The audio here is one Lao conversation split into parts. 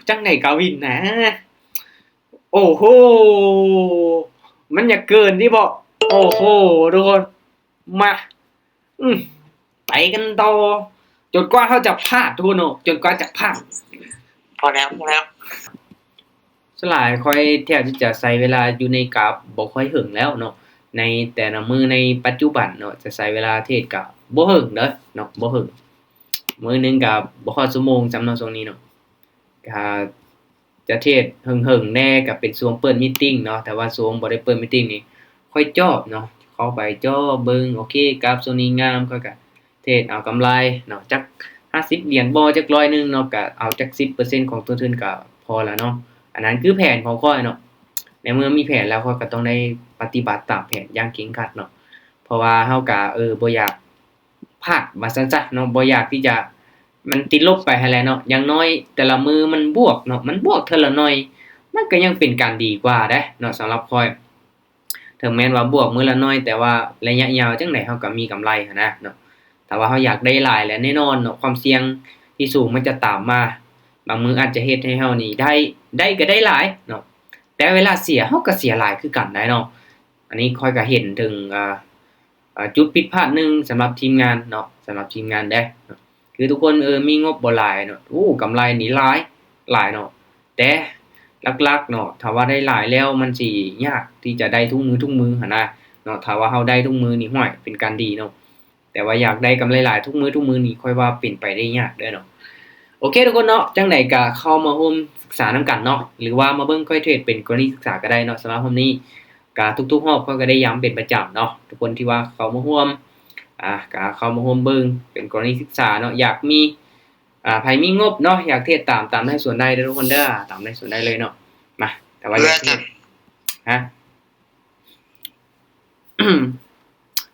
ຈັ່ງໃດກໍວິນນະ. ໂອ້ໂຫ ມັນຢາກເກີນຕິເບາະ. ໂອ້ໂຫ ທຸກຄົນ ມາ ອືມ ໄປກັນຕໍ່ ຈົນກວ່າເຮົາຈະພາດ ທຸກຄົນເນາະ ຈົນກວ່າຈະພາດ. ພໍແລ້ວ ພໍແລ້ວ. ສ່ວນຫຼາຍຂ້ອຍແທບທີ່ຈະໃຊ້ເວລາຢູ່ໃນກາບບໍ່ຄ່ອຍເຖິງແລ້ວເນາະ ໃນແຕ່ລະມື້ໃນປັດຈຸບັນເນາະ ຈະໃຊ້ເວລາເທຣດກະບໍ່ເຖິງເດີເນາະ ບໍ່ເຖິງ ມື້ໜຶ່ງກະບໍ່ຮອດຊົ່ວໂມງຊ້ຳເນາະ ຊ່ວງນີ້ເນາະ. ກະຈະເທຣດເຫິງໆແດ່ ກະເປັນຊ່ວງເປີດມີດຕິງເນາະ ແຕ່ວ່າຊ່ວງບໍ່ໄດ້ເປີດມີດຕິງນີ້ ຂ້ອຍຈອບເນາະ ເຂົ້າໄປຈອບເບິ່ງ ໂອເຄ ກາບຊ່ວງນີ້ງາມ ຂ້ອຍກະ ເທຣດເອົາກຳໄລເນາະ ຈັກຫ້າສິບຫຼຽນບໍ່ ຈັກຮ້ອຍໜຶ່ງເນາະ ກະເອົາຈັກສິບເປີເຊັນຂອງຕົ້ນທຶນກະພໍລະເນາະ. ອັນນັ້ນຄືແຜນຂອງຂ້ອຍເນາະ ໃນເມື່ອມີແຜນແລ້ວ ຂ້ອຍກະຕ້ອງໄດ້ປະຕິບັດຕາມແຜນຢ່າງເຄັ່ງຄັດເນາະ ເພາະວ່າເຮົາກະ ເອີ ບໍ່ຢາກພາດວ່າຊັ້ນຊະເນາະ ບໍ່ຢາກທີ່ຈະ ມັນຕິດລົບໄປຫັ້ນແຫຼະເນາະ ຢ່າງໜ້ອຍແຕ່ລະມື້ມັນບວກເນາະ ມັນບວກເທື່ອລະໜ້ອຍ ມັນກະຍັງເປັນການດີກວ່າເດ້ເນາະ ສຳລັບຂ້ອຍ. ເຖິງແມ່ນວ່າບວກມື້ລະໜ້ອຍ ແຕ່ວ່າໄລຍະຍາວຈັ່ງໃດເຮົາກໍມີກຳໄລຫັ້ນນະເນາະ. ຖ້າວ່າເຮົາຢາກໄດ້ຫຼາຍ ແລະ ແນ່ນອນເນາະ ຄວາມສ່ຽງທີ່ສູງມັນຈະຕາມມາ. ບາງມື້ອາດຈະເຮັດໃຫ້ເຮົານີ້ໄດ້ ໄດ້ກໍໄດ້ຫຼາຍເນາະ ແຕ່ເວລາເສຍເຮົາກໍເສຍຫຼາຍຄືກັນໄດ໋ເນາະ. ອັນນີ້ຂ້ອຍກໍເຫັນເຖິງ ເອີ ເອີ ຈຸດຜິດພາດໜຶ່ງສຳລັບທີມງານເນາະ ສຳລັບທີມງານເດ້. ຄືທຸກຄົນ ເອີ ມີງົບບໍ່ຫຼາຍເນາະ ໂອ້ ກຳໄລນີ້ຫຼາຍ ຫຼາຍເນາະ ແຕ່ຫຼັກໆເນາະ ຖ້າວ່າໄດ້ຫຼາຍແລ້ວມັນຊິຍາກທີ່ຈະໄດ້ທຸກມື້ທຸກມື້ຫັ້ນນະເນາະ. ຖ້າວ່າເຮົາໄດ້ທຸກມື້ນີ້ ຫ້ວຍ ເປັນການດີເນາະ ແຕ່ວ່າຢາກໄດ້ກຳໄລຫຼາຍທຸກມື້ທຸກມື້ນີ້ ຂ້ອຍວ່າເປັນໄປໄດ້ຍາກເດີ້ເນາະ. ໂອເຄທຸກຄົນເນາະ ຈັ່ງໃດກະເຂົ້າມາຮ່ວມສຶກສານຳກັນເນາະ ຫຼືວ່າມາເບິ່ງຂ້ອຍເທຣດເປັນກໍລະນີສຶກສາກໍໄດ້ເນາະ. ສຳລັບຮອບນີ້ກະທຸກໆຮອບຂ້ອຍກໍໄດ້ຢ້ຳເປັນປະຈຳເນາະ ທຸກຄົນທີ່ວ່າເຂົ້າມາຮ່ວມ ອາ ກະເຂົ້າມາຮ່ວມເບິ່ງເປັນກໍລະນີສຶກສາເນາະ. ຢາກມີ ອາ ໃຜມີງົບເນາະ ຢາກເທຣດຕາມ ຕາມໄດ້ສ່ວນໄດ້ເດີ້ທຸກຄົນເດີ້ ຕາມໄດ້ສ່ວນໄດ້ເລີຍເນາະ. ມາ ແຕ່ວ່າຢາກເທຣດ ຮະ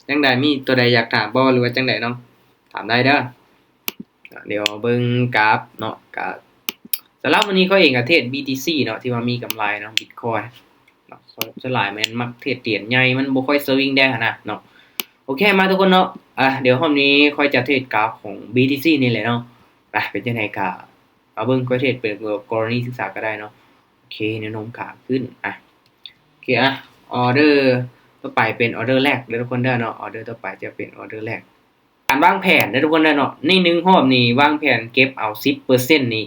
ຈັ່ງໃດ ມີຕົວໃດຢາກຖາມບໍ່ ຫຼືວ່າຈັ່ງໃດເນາະ ຖາມໄດ້ເດີ້. ດຽວເບິ່ງກາບເນາະ ກາບ ສຳລັບມື້ນີ້ຂ້ອຍເອງກໍເທຣດ ບີທີຊີ ເນາະ ທີ່ວ່າມີກຳໄລເນາະ ບິດຄອຍ ເນາະ ສ່ວນຫຼາຍແມ່ນມັກເທຣດຫຼຽນໃຫຍ່ ມັນບໍ່ຄ່ອຍສະວິງແດ່ຫັ້ນນະເນາະ. ໂອເຄ ມາທຸກຄົນເນາະ ອາ ດຽວຮອບນີ້ຂ້ອຍຈະເທຣດກາບຂອງ ບີທີຊີ ນີ້ແຫຼະເນາະ. ອາ ເປັນຈັ່ງໃດກະມາເບິ່ງຂ້ອຍເທຣດເປັນກໍລະນີສຶກສາກໍໄດ້ເນາະ. ໂອເຄ ແນວໂນ້ມຂາຂຶ້ນ ອາ ໂອເຄ ອາ ອໍເດີຕໍ່ໄປເປັນອໍເດີແລກເດີ້ທຸກຄົນເດີ້ເນາະ. ອໍເດີຕໍ່ໄປຈະເປັນອໍເດີແລກ. ການວາງແຜນເດີ້ທຸກຄົນເດີ້ເນາະ ໃນໜຶ່ງຮອບນີ້ວາງແຜນເກັບເອົາສິບເປີເຊັນນີ້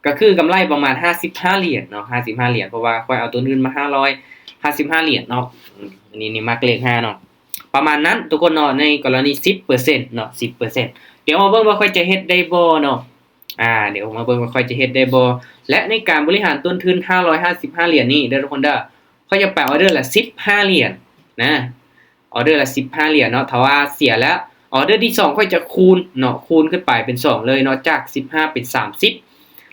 ກໍຄືກຳໄລປະມານຫ້າສິບຫ້າຫຼຽນເນາະ ຫ້າສິບຫ້າຫຼຽນ ເພາະວ່າຂ້ອຍເອົາຕົ້ນທຶນມາຫ້າຮ້ອຍຫ້າສິບຫ້າຫຼຽນເນາະ. ອືມ ອັນນີ້ນີ້ມັກເລກຫ້າເນາະ ປະມານນັ້ນທຸກຄົນເນາະ ໃນກໍລະນີສິບເປີເຊັນເນາະ ສິບເປີເຊັນ. ດຽວມາເບິ່ງວ່າຂ້ອຍຈະເຮັດໄດ້ບໍ່ເນາະ ອາ ດຽວມາເບິ່ງວ່າຂ້ອຍຈະເຮັດໄດ້ບໍ່ ແລະ ໃນການບໍລິຫານຕົ້ນທຶນຫ້າຮ້ອຍຫ້າສິບຫ້າຫຼຽນນີ້ເດີ້ທຸກຄົນເດີ້ ຂ້ອຍຈະໄປອໍເດີລະສິບຫ້າຫຼຽນນະ. ອໍເດີລະສິບຫ້າຫຼຽນເນາະ ຖ້າວ່າເສຍແລ້ວ ອໍເດີທີສອງຂ້ອຍຈະຄູນເນາະ ຄູນຂຶ້ນໄປເປັນສອງເລີຍເນາະ ຈາກສິບຫ້າເປັນສາມສິບ.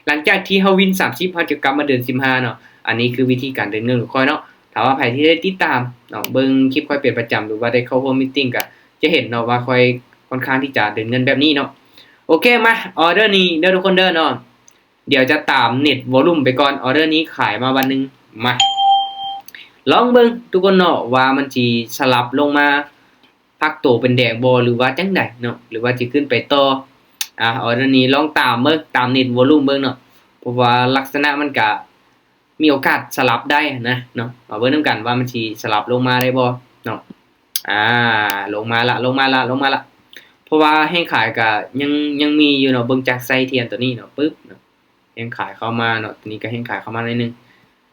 ຫຼັງຈາກທີ່ເຮົາວິນສາມສິບ ເຮົາຈະກັບມາເດີນສິບຫ້າເນາະ. ອັນນີ້ຄືວິທີການເດີນເງິນຂອງຂ້ອຍເນາະ. ຖ້າວ່າໃຜທີ່ໄດ້ຕິດຕາມເນາະ ເບິ່ງຄລິບຂ້ອຍເປັນປະຈຳ ຫຼືວ່າໄດ້ເຂົ້າຮ່ວມມີດຕິງ ກໍຈະເຫັນເນາະວ່າຂ້ອຍຄ່ອນຂ້າງທີ່ຈະເດີນເງິນແບບນີ້ເນາະ. ໂອເຄ ມາ ອໍເດີນີ້ເດີ້ທຸກຄົນເດີ້ເນາະ. ດຽວຈະຕາມເນັດວໍລຸ່ມໄປກ່ອນ ອໍເດີນີ້ຂາຍມາບາດໜຶ່ງ. ມາ ລອງເບິ່ງທຸກຄົນເນາະ ວ່າມັນຊິສະຫຼັບລົງມາພັກໂຕເປັນແດງບໍ່ ຫຼືວ່າຈັ່ງໃດເນາະ ຫຼືວ່າຊິຂຶ້ນໄປຕໍ່. ອາ ອໍເດີນີ້ລອງຕາມເບິ່ງ ຕາມເນັດວໍລຸ່ມເບິ່ງເນາະ ເພາະວ່າລັກສະນະມັນກະມີໂອກາດສະຫຼັບໄດ້ຫັ້ນນະເນາະ. ມາເບິ່ງນຳກັນວ່າມັນຊິສະຫຼັບລົງມາໄດ້ບໍ່ເນາະ. ອາ ລົງມາລະ ລົງມາລະ ລົງມາລະ ເພາະວ່າແຮງຂາຍກະຍັງ ຍັງມີຢູ່ເນາະ. ເບິ່ງຈາກໄສ້ທຽນໂຕນີ້ເນາະ ປຶບເນາະ ແຮງຂາຍເຂົ້າມາເນາະ ໂຕນີ້ກໍແຮງຂາຍເຂົ້າມາໜ້ອຍໜຶ່ງ.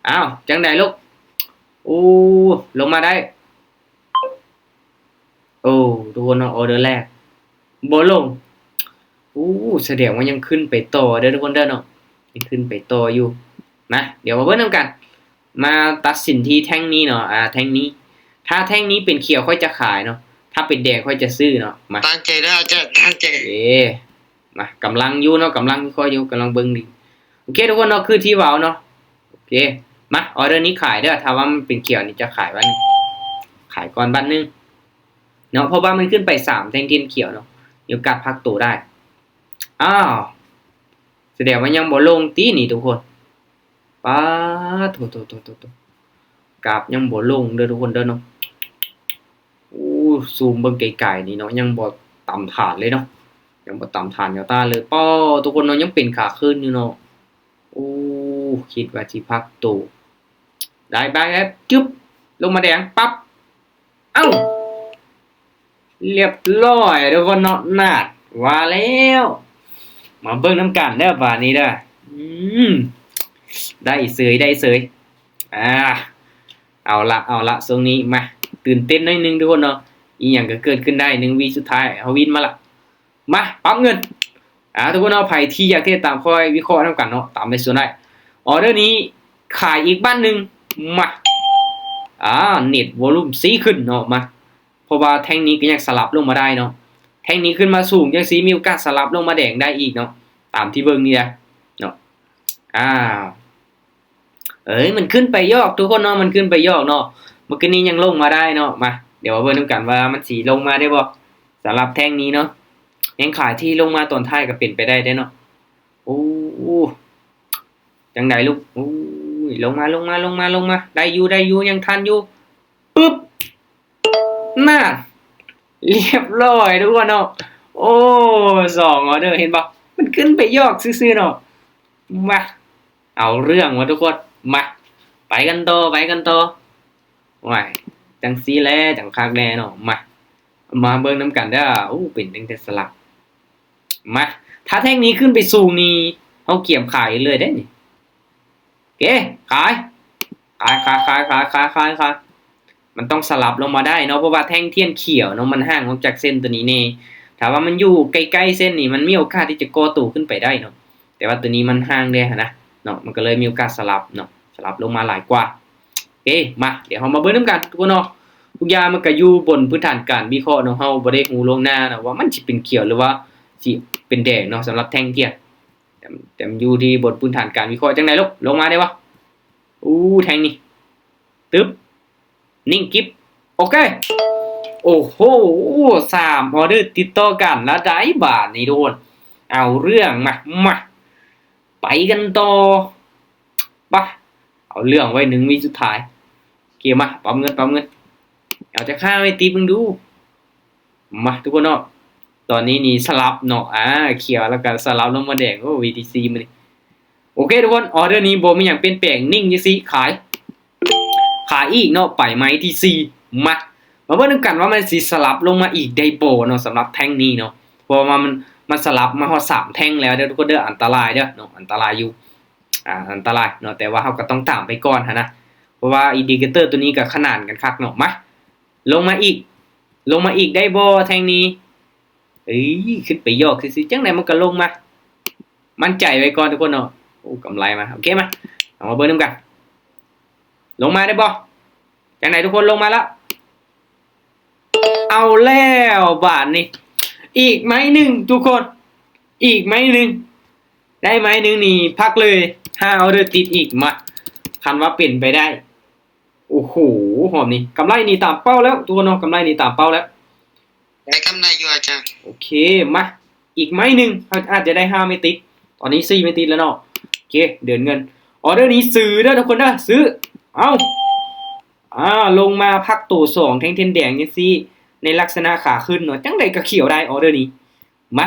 ອ້າວ ຈັ່ງໃດລູກ ໂອ້ ລົງມາໄດ້. ໂອ້ ທຸກຄົນເນາະ ອໍເດີແລກບໍ່ລົງ. ໂອ້ ສະແດງວ່າຍັງຂຶ້ນໄປຕໍ່ເດີ້ທຸກຄົນເດີ້ເນາະ ຍັງຂຶ້ນໄປຕໍ່ຢູ່. ມາ ດຽວມາເບິ່ງນຳກັນ ມາຕັດສິນທີ່ແທ່ງນີ້ເນາະ ອາ ແທ່ງນີ້ ຖ້າແທ່ງນີ້ເປັນຂຽວຂ້ອຍຈະຂາຍເນາະ ຖ້າເປັນແດງຂ້ອຍຈະຊື້ເນາະ. ມາ ຕັ້ງໃຈເດີ້ ຕັ້ງໃຈ ເອ ມາ ກຳລັງຢູ່ເນາະ ກຳລັງວິເຄາະຢູ່ ກຳລັງເບິ່ງດີ. ໂອເຄທຸກຄົນເນາະ ຄືທີ່ເວົ້າເນາະ. ໂອເຄ ມາ ອໍເດີນີ້ຂາຍເດີ້ ຖ້າວ່າມັນເປັນຂຽວນີ້ຈະຂາຍບາດໜຶ່ງ ຂາຍກ່ອນບາດໜຶ່ງເນາະ ເພາະວ່າມັນຂຶ້ນໄປສາມແທ່ງທຽນຂຽວເນາະ ມີໂອກາດພັກໂຕໄດ້. ອ້າວ ສະແດງວ່າຍັງບໍ່ລົງຕິນີ້ທຸກຄົນ. ປາດໂທ້ໆໆໆ ກາບຍັງບໍ່ລົງເດີ້ທຸກຄົນເດີ້ເນາະ. ໂອ້ ຊູມເບິ່ງໄກໆນີ້ເນາະ ຍັງບໍ່ຕຳຖານເລີຍເນາະ ຍັງບໍ່ຕຳຖານແນວຕ້ານເລີຍ. ປ້າ ທຸກຄົນເນາະ ຍັງເປັນຂາຂຶ້ນຢູ່ເນາະ. ໂອ້ ຄິດວ່າຊິພັກໂຕ ໄດ້ໄປແລ້ວ ຈຶບ ລົງມາແດງ ປັບ ເອົ້າ ລຽບຮ້ອຍທຸກຄົນເນາະ ນາດ ວ່າແລ້ວ ມາເບິ່ງນຳກັນເດີບາດນີ້ເດີ ອືມ ໄດ້ເສີຍ ໄດ້ເສີຍ ອ່າ ເອົາລະ ເອົາລະ ຊ່ວງນີ້ມາ ຕື່ນເຕັ້ນໜ້ອຍໜຶ່ງທຸກຄົນເນາະ ອີ່ຫຍັງກໍເກີດຂຶ້ນໄດ້ ໜຶ່ງວິສຸດທ້າຍ ເຮົາວິນມາລະ ມາ ປັບເງິນ ອ່າ ທຸກຄົນເນາະ ໃຜທີ່ຢາກເຮັດຕາມຂ້ອຍວິເຄາະນຳກັນເນາະ ຕາມໄປສ່ວນໄດ້ ອອເດີນີ້ຂາຍອີກບາດໜຶ່ງ ມາ ອ່າ ເນັດວໍລຸມສີ່ຂຶ້ນເນາະ ມາ ເພາະວ່າແທ່ງນີ້ກໍຍັງສະຫຼັບລົງມາໄດ້ເນາະ ແທ່ງນີ້ຂຶ້ນມາສູງຈັ່ງຊີ້ ມີໂອກາດສະຫຼັບລົງມາແດງໄດ້ອີກເນາະ ຕາມທີ່ເບິ່ງນີ້ນະເນາະ ອ່າ ເອີຍ ມັນຂຶ້ນໄປຢອກທຸກຄົນເນາະ ມັນຂຶ້ນໄປຢອກເນາະ ເມື່ອກີ້ນີ້ຍັງລົງມາໄດ້ເນາະ ມາ ດຽວມາເບິ່ງນຳກັນວ່າມັນຊິລົງມາໄດ້ບໍ່ ສຳລັບແທ່ງນີ້ເນາະ ແຮງຂາຍທີ່ລົງມາຕອນທ້າຍກໍເປັນໄປໄດ້ເດ້ເນາະ ໂອ້ ຈັ່ງໃດລູກ ໂອ້ຍ ລົງມາ ລົງມາ ລົງມາ ລົງມາ ໄດ້ຢູ່ ໄດ້ຢູ່ ຍັງທັນຢູ່ ປຶບ ນາ ລຽບຮ້ອຍທຸກຄົນເນາະ ໂອ້ ສອງອອເດີ ເຫັນບໍ່ ມັນຂຶ້ນໄປຢອກຊື່ໆເນາະ ມາ ເອົາເລື່ອງວ່າທຸກຄົນ ມາ ໄປກັນຕໍ່ ໄປກັນຕໍ່ ໂອ້ຍ ຈັ່ງຊີ້ແຫຼະ ຈັ່ງຄັກແດ່ເນາະ ມາ ມາເບິ່ງນຳກັນເດີ ໂອ້ ເປັນຕັ້ງແຕ່ສະຫຼັບ ມາ ຖ້າແທ່ງນີ້ຂຶ້ນໄປສູງນີ້ ເຮົາກຽມຂາຍເລີຍເດ້ນີ້ ເກ ຂາຍ ຂາຍ ຂາຍ ຂາຍ ມັນຕ້ອງສະຫຼັບລົງມາໄດ້ເນາະ ເພາະວ່າແທ່ງທຽນຂຽວເນາະ ມັນຫ່າງອອກຈາກເສັ້ນຕົວນີ້ແດ່ ຖ້າວ່າມັນຢູ່ໃກ້ໆເສັ້ນນີ້ ມັນມີໂອກາດທີ່ຈະກໍ່ໂຕຂຶ້ນໄປໄດ້ເນາະ ແຕ່ວ່າຕົວນີ້ມັນຫ່າງແດ່ຫັ້ນນະເນາະ ມັນກໍເລີຍມີໂອກາດສະຫຼັບເນາະ ສະຫຼັບລົງມາຫຼາຍກວ່າ ເອ ມາ ດຽວເຮົາມາເບິ່ງນຳກັນທຸກຄົນເນາະ ທຸກຢ່າງມັນກໍຢູ່ບົນພື້ນຖານການວິເຄາະເນາະ ເຮົາບໍ່ໄດ້ຮູ້ລ່ວງໜ້າເນາະວ່າມັນຊິເປັນຂຽວ ຫຼືວ່າຊິເປັນແດງເນາະ ສຳລັບແທ່ງທຽນ ແຕ່ ແຕ່ມັນຢູ່ທີ່ບົນພື້ນຖານການວິເຄາະ ຈັ່ງໃດລູກ ລົງມາໄດ້ບໍ່ ອູ້ ແທ່ງນີ້ ຕຶບ ນິ່ງກິບ ໂອເຄ ໂອ້ໂຫ ສາມອອເດີຕິດຕໍ່ກັນລະໄດ໋ ບາດນີ້ທຸກຄົນ ເອົາເລື່ອງ ມາ ມາ ໄປກັນຕໍ່ ປະ ເອົາເລື່ອງໄວ້ໜຶ່ງວິສຸດທ້າຍ ໂອເຄ ມາ ປັບເງິນ ປັບເງິນ ເອົາຈັກຫ້າໄວ້ຕິດເບິ່ງດູ ມາ ທຸກຄົນເນາະ ຕອນນີ້ນີ້ສະຫຼັບເນາະ ອາ ຂຽວ ແລ້ວກໍສະຫຼັບລົງມາແດງ ໂອ້ ວີທີຊີມື້ນີ້ ໂອເຄທຸກຄົນ ອອເດີນີ້ບໍ່ມີຫຍັງປ່ຽນແປງ ນິ່ງຈັ່ງຊີ້ ຂາຍ ຂາຍອີກເນາະ ໄປໄມ້ທີສີ່ ມາ ມາເບິ່ງນຳກັນວ່າມັນຊິສະຫຼັບລົງມາອີກໄດ້ບໍ່ເນາະ ສຳລັບແທ່ງນີ້ເນາະ ເພາະວ່າມັນ ມັນສະຫຼັບມາຮອດສາມແທ່ງແລ້ວເດີທຸກຄົນເດີ ອັນຕະລາຍເດີເນາະ ອັນຕະລາຍຢູ່ ອ່າ ອັນຕະລາຍເນາະ ແຕ່ວ່າເຮົາກໍຕ້ອງຕາມໄປກ່ອນຫັ້ນນະ ເພາະວ່າອິນດິເຄເຕີຕົວນີ້ກໍຂະໜານກັນຄັກເນາະ ມາ ລົງມາອີກ ລົງມາອີກໄດ້ບໍ່ແທ່ງນີ້ ເອີຍ ຂຶ້ນໄປຢອກຊື່ໆ ຈັ່ງໃດມັນກໍລົງມາ ໝັ້ນໃຈໄວ້ກ່ອນທຸກຄົນເນາະ ໂອ້ ກຳໄລມາ ໂອເຄ ມາ ເຮົາມາເບິ່ງນຳກັນ ລົງມາໄດ້ບໍ່ ຈັ່ງໃດທຸກຄົນ ລົງມາແລ້ວ ເອົາແລ້ວບາດນີ້ ອີກໄມ້ໜຶ່ງທຸກຄົນ ອີກໄມ້ໜຶ່ງ ໄດ້ໄມ້ໜຶ່ງນີ້ພັກເລີຍ ຫ້າອອເດີຕິດອີກ ມາ ຄັນວ່າເປັນໄປໄດ້ ໂອ້ໂຫ ຮອບນີ້ກຳໄລນີ້ຕາມເປົ້າແລ້ວ ທຸກຄົນເນາະ ກຳໄລນີ້ຕາມເປົ້າແລ້ວ ໄດ້ກຳໄລຢູ່ອາຈານ ໂອເຄ ມາ ອີກໄມ້ໜຶ່ງ ເຮົາອາດຈະໄດ້ຫ້າໄມ້ຕິດ ຕອນນີ້ສີ່ໄມ້ຕິດແລ້ວເນາະ ໂອເຄ ເດີນເງິນ ອອເດີນີ້ຊື້ເດີທຸກຄົນເດີ ຊື້ ເອົ້າ ອ່າ ລົງມາພັກໂຕສອງ ແທ່ງທຽນແດງຈັ່ງຊີ້ ໃນລັກສະນະຂາຂຶ້ນເນາະ ຈັ່ງໃດກໍຂຽວໄດ້ ອອເດີນີ້ ມາ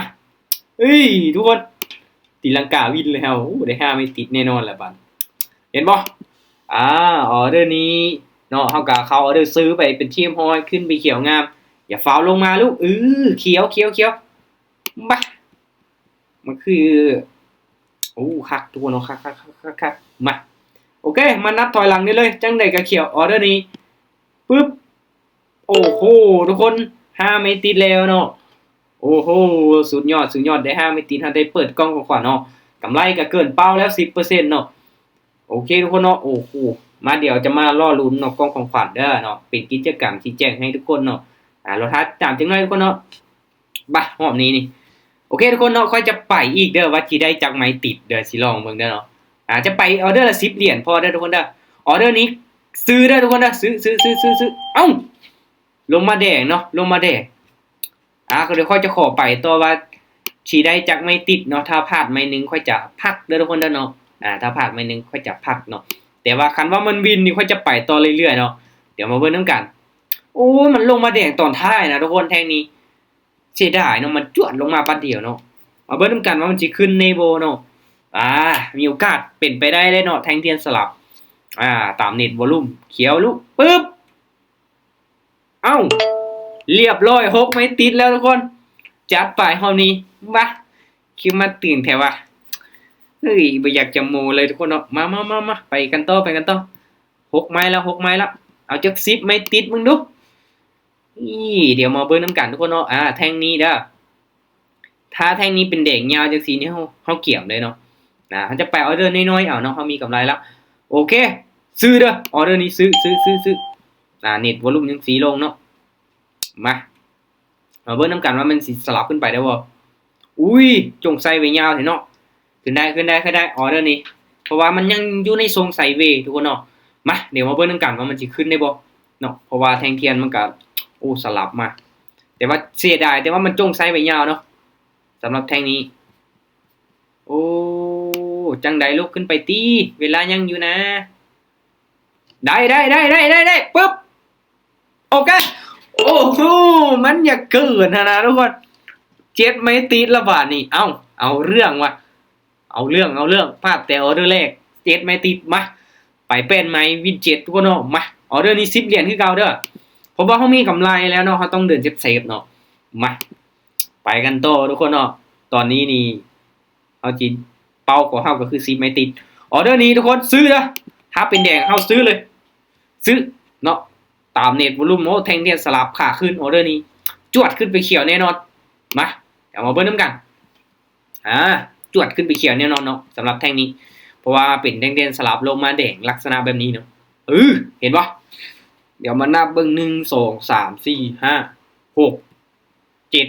ເອີຍ ທຸກຄົນ ຕີລັງກາວິນເລີຍເຮົາ ໂອ້ ໄດ້ຫ້າໄມ້ຕິດແນ່ນອນແຫຼະບາດ ເຫັນບໍ່ ອ່າ ອອເດີນີ້ເນາະ ເຮົາກໍເຂົ້າອອເດີຊື້ໄປເປັນທີ່ຮຽບຮ້ອຍ ຂຶ້ນໄປຂຽວງາມ ຢ່າຟ້າວລົງມາລູກ ເອີ ຂຽວ ຂຽວ ຂຽວ ບາ ມັນຄື ໂອ້ ຄັກທຸກຄົນເນາະ ຄັກ ຄັກ ຄັກ ຄັກ ຄັກ ມາ ໂອເຄ ມານັບຖອຍຫຼັງໄດ້ເລີຍ ຈັ່ງໃດກໍຂຽວ ອອເດີນີ້ ປຶບ ໂອ້ໂຫ ທຸກຄົນ ຫ້າໄມ້ຕິດແລ້ວເນາະ ໂອ້ໂຫ ສຸດຍອດ ສຸດຍອດ ໄດ້ຫ້າໄມ້ຕິດ ເຮົາໄດ້ເປີດກ່ອງຂອງຂວັນເນາະ ກຳໄລກໍເກີນເປົ້າແລ້ວສິບເປີເຊັນເນາະ ໂອເຄທຸກຄົນເນາະ ໂອ້ໂຫ ມາ ດຽວຈະມາລໍລຸ້ນເນາະ ກ່ອງຂອງຂວັນເດີເນາະ ເປັນກິດຈະກຳທີ່ແຈ້ງໃຫ້ທຸກຄົນເນາະ ອ່າ ລໍຖ້າຕິດຕາມຈັກໜ້ອຍທຸກຄົນເນາະ ບາ ຮອບນີ້ນີ້ ໂອເຄທຸກຄົນເນາະ ຂ້ອຍຈະໄປອີກເດີ ວ່າຊິໄດ້ຈັກໄມ້ຕິດເດີ ຊິລອງເບິ່ງເດີເນາະ ອ່າ ຈະໄປອອເດີລະສິບຫຼຽນພໍເດີທຸກຄົນເດີ ອອເດີນີ້ຊື້ເດີທຸກຄົນເດີ ຊື້ ຊື້ ຊື້ ຊື້ ຊື້ ເອົ້າ ລົງມາແດງເນາະ ລົງມາແດງ ອ່າ ກໍດຽວຂ້ອຍຈະຂໍໄປຕໍ່ວ່າຊິໄດ້ຈັກໄມ້ຕິດເນາະ ຖ້າພາດໄມ້ໜຶ່ງຂ້ອຍຈະພັກເດີທຸກຄົນເດີເນາະ ອ່າ ຖ້າພາດໄມ້ໜຶ່ງຂ້ອຍຈະພັກເນາະ ແຕ່ວ່າຄັນວ່າມັນວິນນີ້ຂ້ອຍຈະໄປຕໍ່ເລື້ອຍໆເນາະ ດຽວມາເບິ່ງນຳກັນ ໂອ້ ມັນລົງມາແດງຕອນທ້າຍນະທຸກຄົນ ແທ່ງນີ້ ເສຍດາຍເນາະ ມັນຈວດລົງມາບາດດຽວເນາະ ມາເບິ່ງນຳກັນວ່າມັນຊິຂຶ້ນແນ່ບໍ່ເນາະ ອ່າ ມີໂອກາດເປັນໄປໄດ້ເດ້ເນາະ ແທ່ງທຽນສະຫຼັບ. ອ່າ ຕາມເນັດວອລຸມ ຂຽວລຸປຶບ ເອົ້າ ລຽບຮ້ອຍ ຫົກໄມ້ຕິດແລ້ວທຸກຄົນ. ຈັດໄປຮອບນີ້ ມາ ຄືມາຕື່ນແທ້ວະ. ເຮີ້ຍ ບໍ່ຢາກຈະໂມ້ເລີຍທຸກຄົນເນາະ. ມາ ມາ ມາ ມາ ໄປກັນຕໍ່ ໄປກັນຕໍ່. ຫົກໄມ້ແລ້ວ ຫົກໄມ້ແລ້ວ. ເອົາຈັກສິບໄມ້ຕິດເບິ່ງດູ. ອີ ດຽວມາເບິ່ງນຳກັນທຸກຄົນເນາະ. ອ່າ ແທ່ງນີ້ເດີ ຖ້າແທ່ງນີ້ເປັນແດງຍາວຈັ່ງຊີ້ນີ້ ເຮົາ ເຮົາກຽມເລີຍເນາະ. ອ່າ ເຮົາຈະໄປອໍເດີນ້ອຍໆເອົາເນາະ ເຮົາມີກຳໄລແລ້ວ. ໂອເຄ ຊື້ເດີ ອໍເດີນີ້ຊື້ ຊື້ ຊື້ ຊື້. ອ່າ ເນັດວອລຸມຍັງສີລົງເນາະ. ມາ ມາເບິ່ງນຳກັນວ່າມັນຊິສະຫຼັບຂຶ້ນໄປໄດ້ບໍ່. ອຸ້ຍ ຈົ່ງໄຊເວຍາວແທ້ເນາະ. ຂຶ້ນໄດ້ ຂຶ້ນໄດ້ ຂຶ້ນໄດ້ ອໍເດີນີ້ ເພາະວ່າມັນຍັງຢູ່ໃນຊົງໄຊເວທຸກຄົນເນາະ. ມາ ດຽວມາເບິ່ງນຳກັນວ່າມັນຊິຂຶ້ນໄດ້ບໍ່ເນາະ ເພາະວ່າແທ່ງທຽນມັນກະ ໂອ້ ສະຫຼັບມາ ແຕ່ວ່າເສຍດາຍ ແຕ່ວ່າມັນຈົ່ງໄຊໄປຍາວເນາະ ສຳລັບແທ່ງນີ້. ໂອ້ ຈັ່ງໃດ ລຸກຂຶ້ນໄປຕິ ເວລາຍັງຢູ່ນະ. ໄດ້ ໄດ້ ໄດ້ ປຶບ ໂອເຄ ໂອ້ໂຫ ມັນຢາກເກີນຫັ້ນນະທຸກຄົນ. ເຈັດໄມ້ຕິດລະບາດນີ້ ເອົ້າ ເອົາເລື່ອງວ່າ ເອົາເລື່ອງ ເອົາເລື່ອງ ພາດແຕ່ອໍເດີແລກ ເຈັດໄມ້ຕິດ. ມາ ໄປແປດໄມ້ວິນເຈັດທຸກຄົນເນາະ. ມາ ອໍເດີນີ້ສິບຫຼຽນຄືເກົ່າເດີ ເພາະວ່າເຮົາມີກຳໄລແລ້ວເນາະ ເຮົາຕ້ອງເດີນເຊບໆເນາະ. ມາ ໄປກັນຕໍ່ທຸກຄົນເນາະ. ຕອນນີ້ນີ້ ເຮົາຊິເປົ້າຂອງເຮົາກໍຄືສິບໄມ້ຕິດ. ອໍເດີນີ້ທຸກຄົນຊື້ເດີ ຖ້າເປັນແດງເຮົາຊື້ເລີຍ ຊື້ເນາະ. ຕາມເນັດວອລຸມ ໂອ້ ແທ່ງທຽນສະຫຼັບຂາຂຶ້ນ ອໍເດີນີ້ ຈວດຂຶ້ນໄປຂຽວແນ່ນອນ. ມາ ດຽວມາເບິ່ງນຳກັນ ອ່າ ຈວດຂຶ້ນໄປຂຽວແນ່ນອນເນາະ ສຳລັບແທ່ງນີ້ ເພາະວ່າເປັນແທ່ງທຽນສະຫຼັບລົງມາແດງລັກສະນະແບບນີ້ເນາະ. ເອີ ເຫັນບໍ່ ດຽວມານັບເບິ່ງ ໜຶ່ງ ສອງ ສາມ ສີ່ ຫ້າ ຫົກ ເຈັດ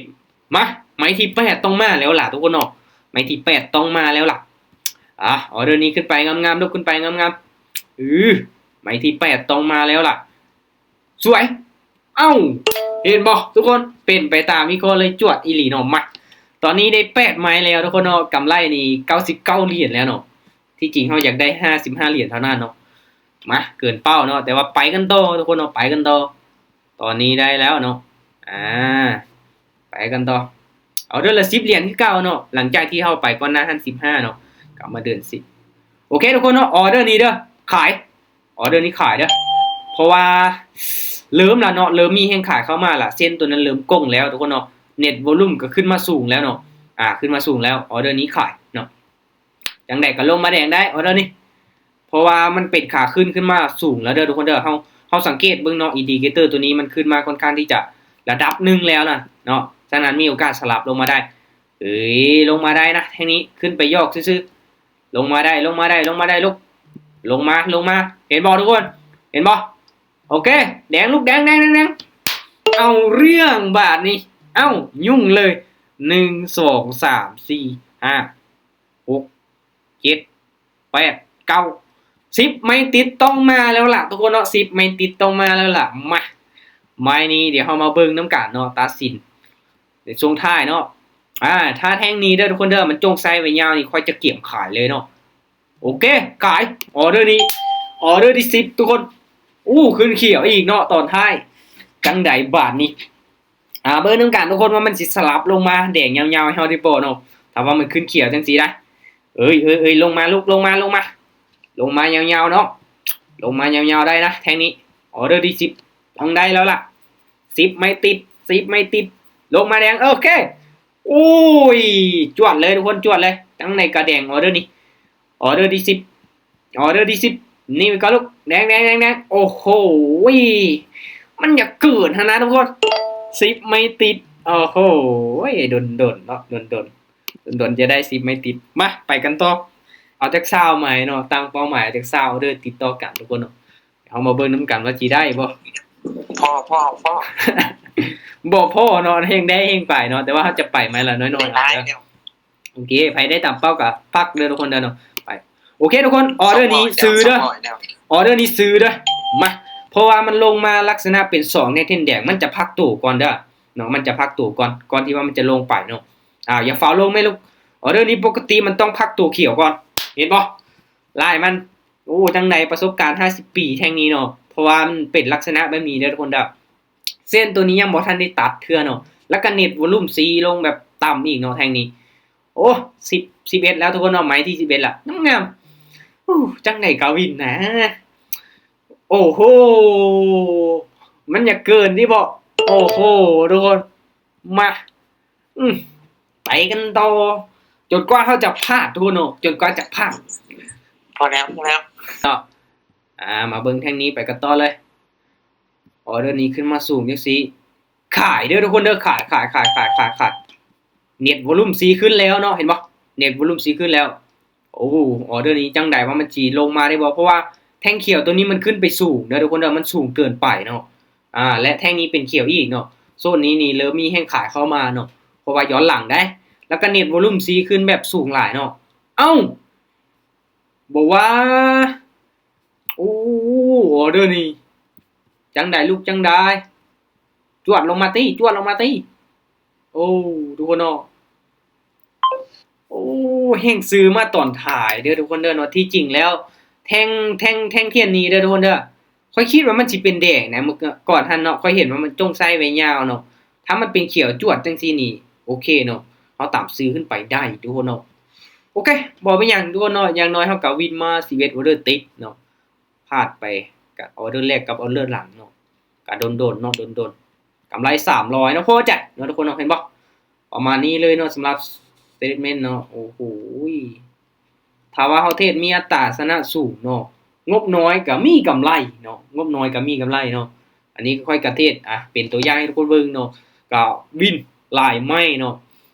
ມາ ໄມ້ທີແປດຕ້ອງມາແລ້ວລະທຸກຄົນເນາະ ໄມ້ທີແປດຕ້ອງມາແລ້ວລະ. ອ່າ ອໍເດີນີ້ຂຶ້ນໄປງາມໆ ລຸກຂຶ້ນໄປງາມໆ ອື ໄມ້ທີແປດຕ້ອງມາແລ້ວລະ. ສວຍ ເອົ້າ ເຫັນບໍ່ທຸກຄົນ ເປັນໄປຕາມວິເຄາະເລີຍ ຈວດອີ່ຫຼີເນາະ. ມາ ຕອນນີ້ໄດ້ແປດໄມ້ແລ້ວທຸກຄົນເນາະ ກຳໄລນີ້ເກົ້າສິບເກົ້າຫຼຽນແລ້ວເນາະ. ທີ່ຈິງເຮົາຢາກໄດ້ຫ້າສິບຫ້າຫຼຽນເທົ່ານັ້ນເນາະ. ມາ ເກີນເປົ້າເນາະ ແຕ່ວ່າໄປກັນຕໍ່ທຸກຄົນເນາະ ໄປກັນຕໍ່. ຕອນນີ້ໄດ້ແລ້ວເນາະ ອ່າ ໄປກັນຕໍ່. ອໍເດີລະສິບຫຼຽນຄືເກົ່າເນາະ ຫຼັງຈາກທີ່ເຮົາໄປກ່ອນໜ້າຫັ້ນສິບຫ້າເນາະ ກັບມາເດີນສິບ. ໂອເຄທຸກຄົນເນາະ ອໍເດີນີ້ເດີ ຂາຍ ອໍເດີນີ້ຂາຍເດີ ເພາະວ່າເລີ່ມລະເນາະ ເລີ່ມມີແຮງຂາຍເຂົ້າມາລະ ເສັ້ນໂຕນັ້ນເລີ່ມກົງແລ້ວທຸກຄົນເນາະ. ເນັດວອລຸມກໍຂຶ້ນມາສູງແລ້ວເນາະ ອ່າ ຂຶ້ນມາສູງແລ້ວ ອໍເດີນີ້ຂາຍເນາະ. ຈັ່ງໃດກໍລົງມາແດງໄດ້ ອໍເດີນີ້ ເພາະວ່າມັນເປັນຂາຂຶ້ນຂຶ້ນມາສູງແລ້ວເດີທຸກຄົນເດີ. ເຮົາ ເຮົາສັງເກດເບິ່ງເນາະ ອິນດິເຄເຕີໂຕນີ້ມັນຂຶ້ນມາຄ່ອນຂ້າງທີ່ຈະລະດັບໜຶ່ງແລ້ວນະເນາະ ສະນັ້ນມີໂອກາດສະຫຼັບລົງມາໄດ້. ເອີຍ ລົງມາໄດ້ນະ ແທ່ງນີ້ຂຶ້ນໄປຢອກຊື່ໆ. ລົງມາໄດ້ ລົງມາໄດ້ ລົງມາໄດ້ ລຸກ ລົງມາ ລົງມາ ເຫັນບໍ່ທຸກຄົນ ເຫັນບໍ່? ໂອເຄ ແດງ ລຸກ ແດງ ແດງ ແດງ ແດງ. ເອົາເລື່ອງບາດນີ້ ເອົ້າ ຫຍຸ້ງເລີຍ ໜຶ່ງ ສອງ ສາມ ສີ່ ຫ້າ ຫົກ ເຈັດ ແປດ ເກົ້າ ສິບໄມ້ຕິດຕ້ອງມາແລ້ວລະທຸກຄົນເນາະ ສິບໄມ້ຕິດຕ້ອງມາແລ້ວລະ. ມາ ໄມ້ນີ້ດຽວເຮົາມາເບິ່ງນຳກັນເນາະ ຕັດສິນໃນຊ່ວງທ້າຍເນາະ. ອ່າ ຖ້າແທ່ງນີ້ເດີທຸກຄົນເດີ ມັນຈົ່ງໄຊໄວ້ຍາວນີ້ ຂ້ອຍຈະກຽມຂາຍເລີຍເນາະ. ໂອເຄ ຂາຍ ອໍເດີນີ້ ອໍເດີທີສິບທຸກຄົນ. ໂອ້ ຂຶ້ນຂຽວອີກເນາະຕອນທ້າຍ ຈັ່ງໃດບາດນີ້. ອ່າ ເບິ່ງນຳກັນທຸກຄົນວ່າມັນຊິສະຫຼັບລົງມາແດງຍາວໆໃຫ້ເຮົາໄດ້ບໍ່ເນາະ ຖ້າວ່າມັນຂຶ້ນຂຽວຈັ່ງຊີ້ນະ. ເອີຍ ເອີຍ ເອີຍ ລົງມາ ລຸກ ລົງມາ ລົງມາ ລົງມາຍາວໆເນາະ ລົງມາຍາວໆໄດ້ນະແທ່ງນີ້. ອໍເດີທີສິບຕ້ອງໄດ້ແລ້ວລະ ສິບໄມ້ຕິດ ສິບໄມ້ຕິດ ລົງມາແດງ. ໂອເຄ ໂອ້ຍ ຈວດເລີຍທຸກຄົນ ຈວດເລີຍ ຈັ່ງໃດກະແດງ ອໍເດີນີ້ ອໍເດີທີສິບ ອໍເດີທີສິບ ນີ້ໄປກ່ອນລູກ ແດງ ແດງ ແດງ ແດງ. ໂອ້ໂຫ ມັນຢາກເກີນຫັ້ນນະທຸກຄົນ ສິບໄມ້ຕິດ. ໂອ້ໂຫ ດົນໆເນາະ ດົນໆ ດົນໆຈະໄດ້ສິບໄມ້ຕິດ. ມາ ໄປກັນຕໍ່ ເອົາຈັກຊາວໄມ້ເນາະ ຕັ້ງເປົ້າໝາຍເອົາຈັກຊາວອໍເດີຕິດຕໍ່ກັນທຸກຄົນເນາະ. ເຮົາມາເບິ່ງນຳກັນວ່າຊິໄດ້ບໍ່ ພໍ ພໍ ພໍ ບໍ່ພໍເນາະ ແຮງໄດ້ແຮງໄປເນາະ ແຕ່ວ່າເຮົາຈະໄປໄມ້ລະນ້ອຍໆເອົາເດີ. ໂອເຄ ໃຜໄດ້ຕາມເປົ້າກໍພັກເດີທຸກຄົນເດີເນາະ ໄປ. ໂອເຄທຸກຄົນ ອໍເດີນີ້ຊື້ເດີ ອໍເດີນີ້ຊື້ເດີ. ມາ ເພາະວ່າມັນລົງມາລັກສະນະເປັນສອງແທ່ງທຽນແດງ ມັນຈະພັກໂຕກ່ອນເດີເນາະ ມັນຈະພັກໂຕກ່ອນ ກ່ອນທີ່ວ່າມັນຈະລົງໄປເນາະ. ອ່າ ຢ່າຟ້າວລົງແມ່ລູກ ອໍເດີນີ້ປົກກະຕິມັນຕ້ອງພັກໂຕຂຽວກ່ອນ ເຫັນບໍ່ ລາຍມັນ. ໂອ້ ຈັ່ງໃດປະສົບການຫ້າສິບປີແທ່ງນີ້ເນາະ ເພາະວ່າມັນເປັນລັກສະນະແບບນີ້ເດີທຸກຄົນເດີ. ເສັ້ນໂຕນີ້ຍັງບໍ່ທັນໄດ້ຕັດເທື່ອເນາະ ແລ້ວກໍເນັດວອລຸມຊີລົງແບບຕ່ຳອີກເນາະແທ່ງນີ້. ໂອ້ ສິບ ສິບເອັດແລ້ວທຸກຄົນເນາະ ໄມ້ທີສິບເອັດລະ ງາມໆ. ໂອ້ ຈັ່ງໃດກະວິນນະ. ໂອ້ໂຫ ມັນຢາກເກີນຕິບໍ? ໂອ້ໂຫ ທຸກຄົນ ມາ ອືມ ໄປກັນຕໍ່ ຈົນກວ່າເຮົາຈະພາດທຸກຄົນເນາະ ຈົນກວ່າຈະພາດ. ພໍແລ້ວ ພໍແລ້ວເນາະ. ອ່າ ມາເບິ່ງແທ່ງນີ້ໄປກັນຕໍ່ເລີຍ. ອໍເດີນີ້ຂຶ້ນມາສູງຈັ່ງຊີ້ ຂາຍເດີທຸກຄົນເດີ ຂາຍ ຂາຍ ຂາຍ ຂາຍ ຂາຍ ຂາຍ. ເນັດວອລຸມຊີຂຶ້ນແລ້ວເນາະ ເຫັນບໍ່? ເນັດວອລຸມຊີຂຶ້ນແລ້ວ. ໂອ້ ອໍເດີນີ້ຈັ່ງໃດວ່າມັນຊິລົງມາໄດ້ບໍ່? ເພາະວ່າແທ່ງຂຽວໂຕນີ້ມັນຂຶ້ນໄປສູງເດີທຸກຄົນເດີ ມັນສູງເກີນໄປເນາະ. ອ່າ ແລະແທ່ງນີ້ເປັນຂຽວອີກເນາະ ໂຊນນີ້ນີ້ເລີ່ມມີແຮງຂາຍເຂົ້າມາເນາະ ເພາະວ່າຍ້ອນຫຼັງໄດ໋. ແລ້ວກໍເນັດວອລຸມຊີຂຶ້ນແບບສູງຫຼາຍເນາະ. ເອົ້າ ບໍ່ວ່າ ໂອ້ ອໍເດີນີ້ ຈັ່ງໃດລູກຈັ່ງໃດ ຈວດລົງມາຕິ ຈວດລົງມາຕິ. ໂອ້ ທຸກຄົນເນາະ ໂອ້ ແຮງຊື້ມາຕອນທ້າຍເດີທຸກຄົນເດີເນາະ. ທີ່ຈິງແລ້ວແທ່ງ ແທ່ງ ແທ່ງທຽນນີ້ເດີທຸກຄົນເດີ ຂ້ອຍຄິດວ່າມັນຊິເປັນແດງນະ ມື້ກ່ອນຫັ້ນເນາະ ຂ້ອຍເຫັນວ່າມັນຈົ່ງໃຊ້ໄວ້ຍາວເນາະ. ຖ້າມັນເປັນຂຽວຈວດຈັ່ງຊີ້ນີ້ ໂອເຄເນາະ ເຮົາຕາມຊື້ຂຶ້ນໄປໄດ້ທຸກຄົນເນາະ. ໂອເຄ ບໍ່ເປັນຫຍັງທຸກຄົນເນາະ ຢ່າງໜ້ອຍເຮົາກໍວິນມາສິບເອັດອໍເດີຕິດເນາະ. ພາດໄປກັບອໍເດີແລກກັບອໍເດີຫຼັງເນາະ ກະດົນໆເນາະ ດົນໆ ກຳໄລສາມຮ້ອຍເນາະ ພໍໃຈເນາະທຸກຄົນເນາະ. ເຫັນບໍ່? ປະມານນີ້ເລີຍເນາະ ສຳລັບ statement ເນາະ. ໂອ້ໂຫ ຖ້າວ່າເຮົາເທດມີອັດຕາຊະນະສູງເນາະ ງົບນ້ອຍກໍມີກຳໄລເນາະ ງົບນ້ອຍກໍມີກຳໄລເນາະ. ອັນນີ້ຂ້ອຍກະເທດ ອ່າ ເປັນຕົວຢ່າງໃຫ້ທຸກຄົນເບິ່ງເນາະ ກໍວິນຫຼາຍໄມ້ເນາະ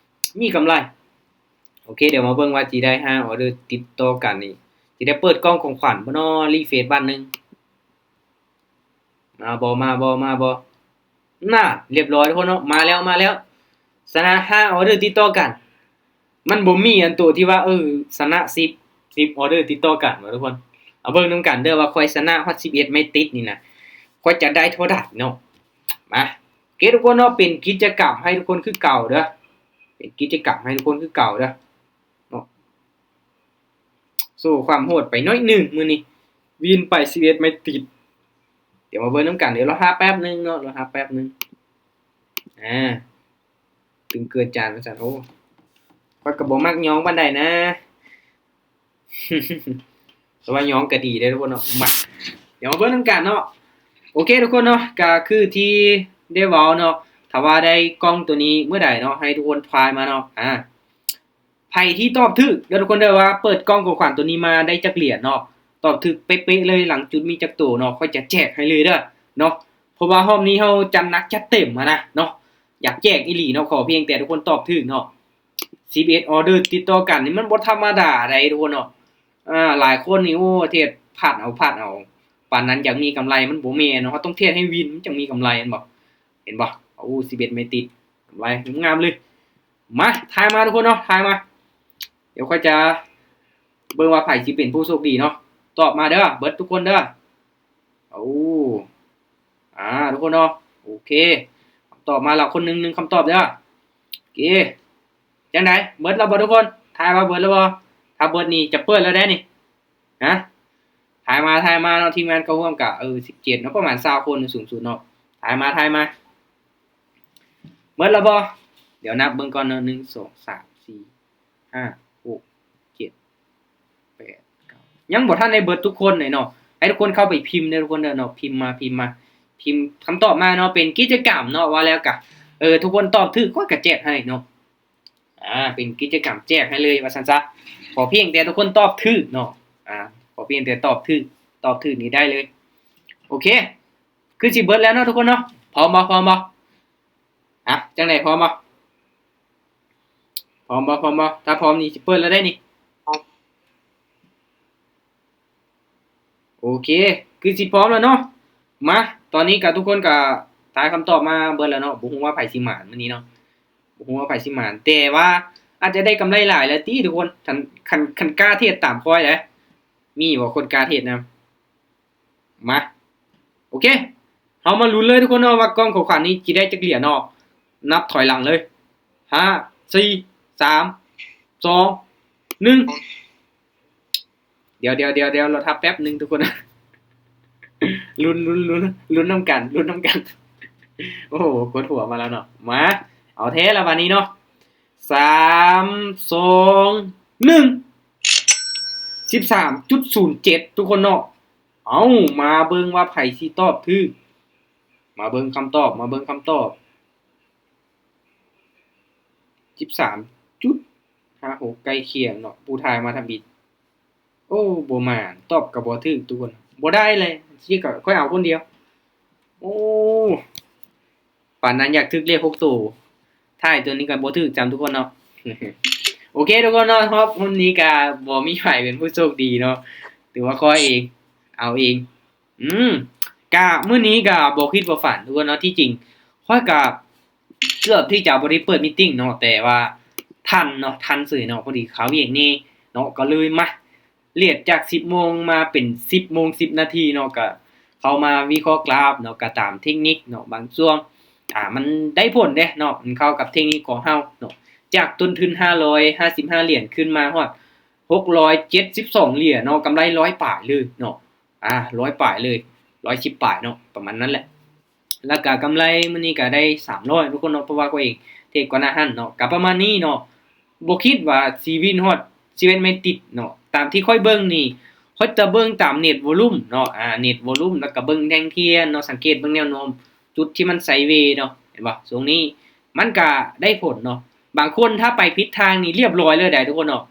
ມີກຳໄລ. ໂອເຄ ດຽວມາເບິ່ງວ່າຊິໄດ້ຫ້າອໍເດີຕິດຕໍ່ກັນນີ້ ຊິໄດ້ເປີດກ່ອງຂອງຂວັນບໍ່ນໍ? ຣີເຟຣຊບາດໜຶ່ງ ມາບໍ່ ມາບໍ່ ມາບໍ່? ນາ ລຽບຮ້ອຍທຸກຄົນເນາະ ມາແລ້ວ ມາແລ້ວ. ຊະນະຫ້າອໍເດີຕິດຕໍ່ກັນ ມັນບໍ່ມີອັນໂຕທີ່ວ່າ ເອີ ຊະນະສິບ ສິບອໍເດີຕິດຕໍ່ກັນເນາະທຸກຄົນ. ເອົາເບິ່ງນຳກັນເດີວ່າຂ້ອຍຊະນະຮອດສິບເອັດໄມ້ຕິດນີ້ນະ ຂ້ອຍຈະໄດ້ເທົ່າໃດເນາະ. ມາ ໂອເຄທຸກຄົນເນາະ ເປັນກິດຈະກຳໃຫ້ທຸກຄົນຄືເກົ່າເດີ ເປັນກິດຈະກຳໃຫ້ທຸກຄົນຄືເກົ່າເດີເນາະ. ໂຊຄວາມໂຫດໄປໜ້ອຍໜຶ່ງມື້ນີ້ ວິນໄປສິບເອັດໄມ້ຕິດ. ດຽວມາເບິ່ງນຳກັນ ດຽວລໍຖ້າແປັບໜຶ່ງເນາະ ລໍຖ້າແປັບໜຶ່ງ. ອ່າ ຕຶງເກີນຈານວ່າຊັ້ນ. ໂອ້ ຂ້ອຍກໍບໍ່ມັກຍ້ອງປານໃດນະ ແຕ່ວ່າຍ້ອງກໍດີເດ້ທຸກຄົນເນາະ. ມາ ດຽວມາເບິ່ງນຳກັນເນາະ. ໂອເຄທຸກຄົນເນາະ ກໍຄືທີ່ໄດ້ເວົ້າເນາະ ຖ້າວ່າໄດ້ກ່ອງໂຕນີ້ເມື່ອໃດເນາະ ໃຫ້ທຸກຄົນທາຍມາເນາະ. ອ່າ ໃຜທີ່ຕອບຖືກເດີທຸກຄົນເດີ ວ່າເປີດກ່ອງຂອງຂວັນໂຕນີ້ມາໄດ້ຈັກຫຼຽນເນາະ ຕອບຖືກເປະໆເລີຍ ຫຼັງຈຸດມີຈັກໂຕເນາະ ຂ້ອຍຈະແຈກໃຫ້ເລີຍເດີເນາະ. ເພາະວ່າຮອບນີ້ເຮົາຈັດໜັກຈັດເຕັມຫັ້ນນະເນາະ ຢາກແຈກອີ່ຫຼີເນາະ. ຂໍພຽງແຕ່ທຸກຄົນຕອບຖືກເນາະ ສິບເອັດອໍເດີຕິດຕໍ່ກັນນີ້ ມັນບໍ່ທຳມະດາໃດທຸກຄົນເນາະ. ອ່າ ຫຼາຍຄົນນີ້ ໂອ້ ເທດພັດເອົາ ພັດເອົາ ປານນັ້ນຢາກມີກຳໄລ ມັນບໍ່ແມ່ນເນາະ. ເຮົາຕ້ອງເທດໃຫ້ວິນ ມັນຈັ່ງມີກຳໄລ ແມ່ນບໍ່? ເຫັນບໍ່? ໂອ້ ສິບເອັດໄມ້ຕິດ ກຳໄລງາມເລີຍ. ມາ ທາຍມາທຸກຄົນເນາະ ທາຍມາ. ດຽວຂ້ອຍຈະເບິ່ງວ່າໃຜຊິເປັນຜູ້ໂຊກດີເນາະ. ຕອບມາເດີ ເບິດທຸກຄົນເດີ. ໂອ້ ອ່າ ທຸກຄົນເນາະ ໂອເຄ ຕອບມາລະຄົນໜຶ່ງ ໜຶ່ງຄຳຕອບເດີ. ໂອເຄ ຈັ່ງໃດ ເບິດແລ້ວບໍ່ທຸກຄົນ? ທາຍວ່າເບິດແລ້ວບໍ່? ຖ້າເບິດນີ້ຈະເປີດແລ້ວເດ້ນີ້. ຮະ ທາຍມາ ທາຍມາເນາະ ທີມງານເຂົ້າຮ່ວມກະ ເອີ ສິບເຈັດເນາະ ປະມານຊາວຄົນສູງສຸດເນາະ. ທາຍມາ ທາຍມາ ເບິດແລ້ວບໍ່? ດຽວນັບເບິ່ງກ່ອນເນາະ ໜຶ່ງ ສອງ ສາມ ສີ່ ຫ້າ ຫົກ ເຈັດ ແປດ ເກົ້າ ຍັງບໍ່ທັນໄດ້ເບິດທຸກຄົນເລີຍເນາະ. ໃຫ້ທຸກຄົນເຂົ້າໄປພິມເດີທຸກຄົນເດີເນາະ ພິມມາ ພິມມາ ພິມຄຳຕອບມາເນາະ. ເປັນກິດຈະກຳເນາະ ວ່າແລ້ວກະ ເອີ ທຸກຄົນຕອບຖືກຂ້ອຍກະແຈກໃຫ້ເນາະ. ອ່າ ເປັນກິດຈະກຳແຈກໃຫ້ເລີຍວ່າຊັ້ນຊະ. ຂໍພຽງແຕ່ທຸກຄົນຕອບຖືກເນາະ ອ່າ ຂໍພຽງແຕ່ຕອບຖືກ ຕອບຖືກນີ້ໄດ້ເລີຍ. ໂອເຄ ຄືຊິເບິດແລ້ວເນາະທຸກຄົນເນາະ. ພ້ອມບໍ່? ພ້ອມບໍ່? ອ່ະ ຈັ່ງໃດ ພ້ອມບໍ່? ພ້ອມບໍ່? ພ້ອມບໍ່? ຖ້າພ້ອມນີ້ຊິເປີດແລ້ວໄດ໋ນີ້. ໂອເຄ ຄືຊິພ້ອມແລ້ວເນາະ. ມາ ຕອນນີ້ກະທຸກຄົນກະທາຍຄຳຕອບມາເບິດແລ້ວເນາະ. ບໍ່ຮູ້ວ່າໃຜຊິໝານມື້ນີ້ເນາະ ບໍ່ຮູ້ວ່າໃຜຊິໝານ ແຕ່ວ່າອາດຈະໄດ້ກຳໄລຫຼາຍແລ້ວຕິທຸກຄົນ. ຄັນ ຄັນ ຄັນກ້າເທດຕາມຂ້ອຍເດ້ ມີບໍ່ຄົນກ້າເທດນຳ? ມາ ໂອເຄ ເຮົາມາລຸ້ນເລີຍທຸກຄົນເນາະ ວ່າກ່ອງຂອງຂວັນນີ້ຊິໄດ້ຈັກຫຼຽນເນາະ. ນັບຖອຍຫຼັງເລີຍ ຫ້າ ສີ່ ສາມ ສອງ ໜຶ່ງ. ດຽວ ດຽວ ດຽວ ດຽວ ລໍຖ້າແປັບໜຶ່ງທຸກຄົນ ລຸ້ນ ລຸ້ນ ລຸ້ນ ລຸ້ນນຳກັນ ລຸ້ນນຳກັນ. ໂອ້ໂຫ ກວດຫົວມາແລ້ວເນາະ. ມາ ເອົາແທ້ລະບາດນີ້ເນາະ. ສາມ ສອງ ໜຶ່ງ ສິບສາມຈຸດສູນເຈັດ ທຸກຄົນເນາະ. ເອົ້າ ມາເບິ່ງວ່າໃຜຊິຕອບຖືກ ມາເບິ່ງຄຳຕອບ ມາເບິ່ງຄຳຕອບ ສິບສາມຈຸດຫ້າຫົກ ໃກ້ຄຽງເນາະ. ຜູ້ຖ່າຍມາທຳອິດ ໂອ້ ບໍ່ມານ ຕອບກໍບໍ່ຖືກ ທຸກຄົນ ບໍ່ໄດ້ແຫຼະ ຊິກໍຂ້ອຍເອົາຄົນດຽວ. ໂອ້ ປານນັ້ນ ຢາກຖືກເລກຫົກໂຕ ທ້າຍໂຕນີ້ກໍບໍ່ຖືກຊ້ຳ ທຸກຄົນເນາະ. ໂອເຄ ທຸກຄົນເນາະ ຮອບນີ້ກໍບໍ່ມີໃຜເປັນຜູ້ໂຊກດີເນາະ ຖືວ່າຂ້ອຍເອງ ເອົາເອງ. ອືມ ກະມື້ນີ້ກະບໍ່ຄິດບໍ່ຝັນ ທຸກຄົນເນາະ. ທີ່ຈິງຂ້ອຍກະເກືອບທີ່ຈະບໍ່ໄດ້ເປີດມີດຕິ້ງເນາະ ແຕ່ວ່າທັນເນາະ ທັນເສີຍເນາະ ພໍດີຄາວຽກແດ່ເນາະ ກໍເລີຍມາ ເລດຈາກສິບໂມງມາເປັນສິບໂມງສິບນາທີເນາະ ກະເຂົ້າມາວິເຄາະກຣາຟເນາະ ກະຕາມເທັກນິກເນາະ ບາງຊ່ວງ ອ່າ ມັນໄດ້ຜົນເດ້ເນາະ ມັນເຂົ້າກັບເທັກນິກຂອງເຮົາເນາະ ຈາກຕົ້ນທຶນຫ້າຮ້ອຍຫ້າສິບຫ້າຫຼຽນ ຂຶ້ນມາຮອດຫົກຮ້ອຍເຈັດສິບສອງຫຼຽນເນາະ ກຳໄລຮ້ອຍປາຍເລີຍເນາະ ອ່າ ຮ້ອຍປາຍເລີຍ ຮ້ອຍສິບປາຍເນາະ ປະມານນັ້ນແຫຼະ. ແລ້ວກະກຳໄລມື້ນີ້ກະໄດ້ສາມຮ້ອຍ ທຸກຄົນເນາະ ເພາະວ່າຂ້ອຍເອງເທຣດກ່ອນໜ້າຫັ້ນເນາະ ກະປະມານນີ້ເນາະ. ບໍ່ຄິດວ່າຊີວິດຮອດສິບເອັດໄມ້ຕິດເນາະ ຕາມທີ່ຂ້ອຍເບິ່ງນີ້ ຂ້ອຍຈະເບິ່ງຕາມເນັດວອລຸມເນາະ ອ່າ ເນັດວອລຸມ ແລ້ວກະເບິ່ງແທ່ງທຽນເນາະ ສັງເກດເບິ່ງແນວໂນ້ມ ຈຸດທີ່ມັນໄຊເວເນາະ ເຫັນບໍ່ ຊ່ວງນີ້ມັນກະໄດ້ຜົນເນາະ. ບາງຄົນຖ້າໄປຜິດທາງນີ້ລຽບລ້ອຍເລີຍໃດ໋ ທຸກຄົນເນາະ.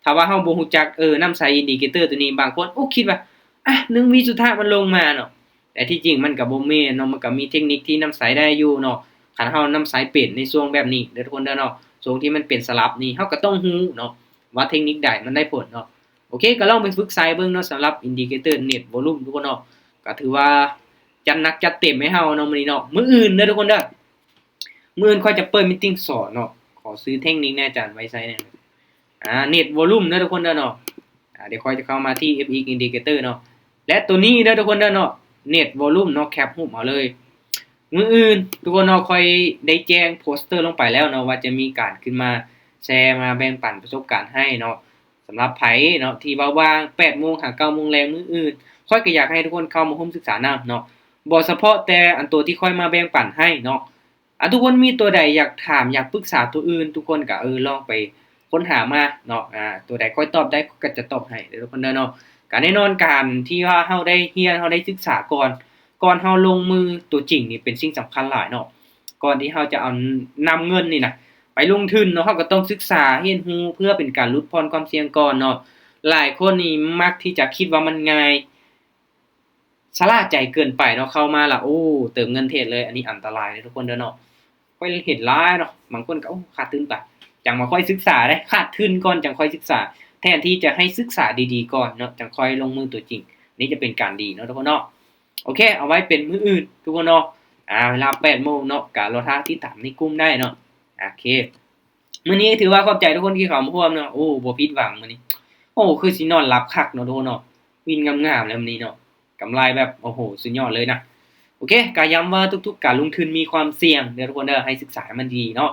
ຖ້າວ່າເຮົາບໍ່ຮູ້ຈັກ ເອີ ນ້ຳໃສອິນດິເຄເຕີໂຕນີ້ ບາງຄົນ ໂອ້ ຄິດວ່າ ອ່ະ ໜຶ່ງວິສຸດທ້າຍມັນລົງມາເນາະ ແຕ່ທີ່ຈິງມັນກໍບໍ່ແມ່ນເນາະ ມັນກໍມີເທັກນິກທີ່ນ້ຳໃສໄດ້ຢູ່ເນາະ ຄັນເຮົານ້ຳໃສເປັນໃນຊ່ວງແບບນີ້ເດີ ທຸກຄົນເດີເນາະ. ຊ່ວງທີ່ມັນເປັນສະຫຼັບນີ້ ເຮົາກໍຕ້ອງຮູ້ເນາະ ວ່າເທັກນິກໃດມັນໄດ້ຜົນເນາະ. ໂອເຄ ກໍລອງໄປຝຶກໃຊ້ເບິ່ງເນາະ ສຳລັບອິນດິເຄເຕີເນັດວອລຸມ ທຸກຄົນເນາະ. ກໍຖືວ່າຈັດໜັກຈັດເຕັມໃຫ້ເຮົາເນາະ ມື້ນີ້ເນາະ. ມື້ອື່ນເດີ ທຸກຄົນເດີ ມື້ອື່ນຂ້ອຍຈະເປີດມີດຕິ້ງສອນເນາະ ຂໍຊື່ເທັກນິກແດ່ ອາຈານໄວໄຊແດ່ ອ່າ ເນັດວອລຸມເດີ ທຸກຄົນເດີເນາະ. ອ່າ ດຽວຂ້ອຍຈະເຂົ້າມາທີ່ ເອັຟ ເອັກ ອິນດິເຄເຕີເນາະ ແລະ ໂຕນີ້ເດີ ທຸກຄົນເດີເນາະ ເນັດວອລຸມເນາະ ແຄັບຮູບເອົາເລີຍ. ມື້ອື່ນ ທຸກຄົນເນາະ ຂ້ອຍໄດ້ແຈ້ງໂປສເຕີລົງໄປແລ້ວເນາະ ວ່າຈະມີການຂຶ້ນມາແຊ ມາແບ່ງປັນປະສົບການໃຫ້ເນາະ. ສຳລັບໃຜເນາະ ທີ່ວ່າວ່າງແປດໂມງຫາເກົ້າໂມງແລງມື້ອື່ນ ຂ້ອຍກໍຢາກໃຫ້ທຸກຄົນເຂົ້າມາຮ່ວມສຶກສານຳເນາະ ບໍ່ສະເພາະແຕ່ອັນໂຕທີ່ຂ້ອຍມາແບ່ງປັນໃຫ້ເນາະ. ອ່າ ທຸກຄົນມີຕົວໃດຢາກຖາມ ຢາກປຶກສາຕົວອື່ນ ທຸກຄົນກໍ ເອີ ລອງໄປຄົ້ນຫາມາເນາະ. ອ່າ ຕົວໃດຂ້ອຍຕອບໄດ້ ຂ້ອຍກໍຈະຕອບໃຫ້ເດີ ທຸກຄົນເດີເນາະ. ກໍແນ່ນອນ ການທີ່ວ່າເຮົາໄດ້ຮຽນ ເຮົາໄດ້ສຶກສາກ່ອນ ກ່ອນເຮົາລົງມືຕົວຈິງນີ້ເປັນສິ່ງສຳຄັນຫຼາຍເນາະ. ກ່ອນທີ່ເຮົາຈະເອົາ ນຳເງິນນີ້ນະໄປລົງທຶນເນາະ ເຮົາກໍຕ້ອງສຶກສາຮຽນຮູ້ ເພື່ອເປັນການຫຼຸດຜ່ອນຄວາມສ່ຽງກ່ອນເນາະ. ຫຼາຍຄົນນີ້ມັກທີ່ຈະຄິດວ່າມັນງ່າຍ ຊະລ່າໃຈເກີນໄປເນາະ ເຂົ້າມາລະ ໂອ້ ເຕີມເງິນເທຣດເລີຍ. ອັນນີ້ອັນຕະລາຍເດີ ທຸກຄົນເດີເນາະ. ຂ້ອຍເຫັນຫຼາຍເນາະ ບາງຄົນກໍ ໂອ້ ຂາດທຶນໄປ ຈັ່ງມາຄ່ອຍສຶກສາເດ້ ຂາດທຶນກ່ອນຈັ່ງຄ່ອຍສຶກສາ ແທນທີ່ຈະໃຫ້ສຶກສາດີໆກ່ອນເນາະ ຈັ່ງຄ່ອຍລົງມືຕົວຈິງ ນີ້ຈະເປັນການດີເນາະ ທຸກຄົນເນາະ. ໂອເຄ ເອົາໄວ້ເປັນມື້ອື່ນ ທຸກຄົນເນາະ. ອ່າ ເວລາແປດໂມງເນາະ ກໍລໍຖ້າຕິດຕາມໃນກຸ່ມໄດ້ເນາະ. ໂອເຄ ມື້ນີ້ຖືວ່າຂອບໃຈທຸກຄົນທີ່ເຂົ້າມາຮ່ວມເນາະ. ໂອ້ ບໍ່ຜິດຫວັງມື້ນີ້ ໂອ້ ຄືຊິນອນຫຼັບຄັກເນາະ ທຸກຄົນເນາະ. ວິນງາມໆແລ້ວມື້ນີ້ເນາະ ກຳໄລແບບ ໂອ້ໂຫ ສຸດຍອດເລີຍນະ. ໂອເຄ ກໍຢ້ຳວ່າທຸກໆການລົງທຶນມີຄວາມສ່ຽງເດີ ທຸກຄົນເດີ ໃຫ້ສຶກສາໃຫ້ມັນດີເນາະ. ໂ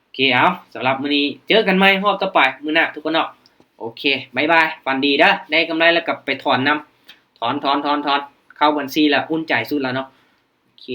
ອເຄ ເອົາ ສຳລັບມື້ນີ້ເຈີກັນໃໝ່ຮອບຕໍ່ໄປມື້ໜ້າ ທຸກຄົນເນາະ. ໂອເຄ ບາຍບາຍ ຝັນດີເດີ. ໄດ້ກຳໄລແລ້ວກໍໄປຖອນນຳ ຖອນ ຖອນ ຖອນ ຖອນ ເຂົ້າບັນຊີລະອຸ່ນໃຈສຸດລະເນາະ. ໂອເຄ.